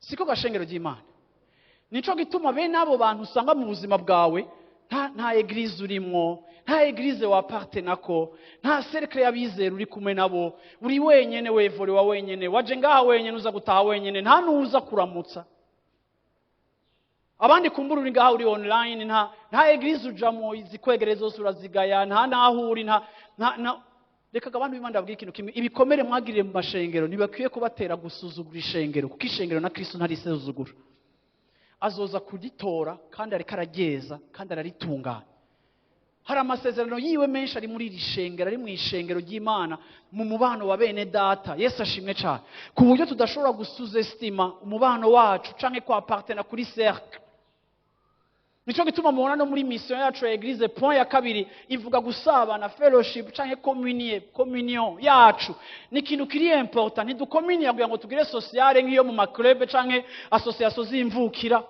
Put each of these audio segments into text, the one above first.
Siko gashengero ry'Imana. Nico gituma bene abo bantu usanga mu buzima bwawe nta église urimwo, nta église wappartenako, nta cercle y'abizera uri kumwe nabo. Uri wenyene, wevorewa wenyene, waje ngaha wenyene, uza gutaha wenyene, nta n'uza kuramutsa abandi. Kumbura uri ngaha, uri online, nta église ujamo, izikwegereye zose urazigaya, nta naho uri, nta. Reka abantu b'Imana babwire ikintu kimwe: ibikomere mwagiriye mu mashengero ntibakwiye kubatera gusuzugura ishengero, kuko ishengero na Kristo ntarisuzugura. Azoza kuritora, kandi ariko araryeza kandi araritunganya. Hari amasezerano yiwe menshi ari muri iri shengero, ari mu ishengero ry'Imana, mu mubano wa bene data. Yesu ashimwe cyane, ku buryo tudashobora gusous-estimer umubano wacu canke kwappartena kuri cercle. Nico gituma mubona no muri mission yacu ya église, point ya kabiri ivuga gusabana, fellowship canke communion yacu. Ni ikintu kiri important. Ntidukommuniya kugira ngo tugire sociale nk'iyo mu ma club canke association z'imvukira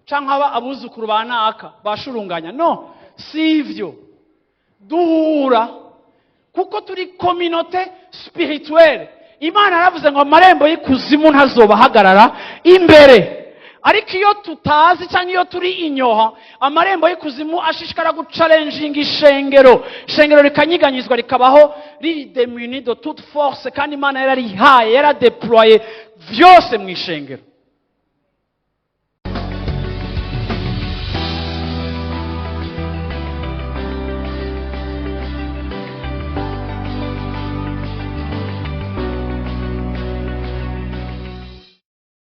canke aba abuzukuru ba naka bashurunganya. No si ivyo. Duhura kuko turi communauté spirituelle. Imana yaravuze ngo amarembo y'ikuzimu ntazobahagarara imbere. Ariko iyo tutazi cyangwa iyo turi inyoha, amarembo y'ikuzimu ashishikara guchallenginga ishengero, ishengero rikanyiganyizwa, rikabaho riri démuni de toute force. Kandi Imana yararihaye, yaradéployé vyose mu ishengero.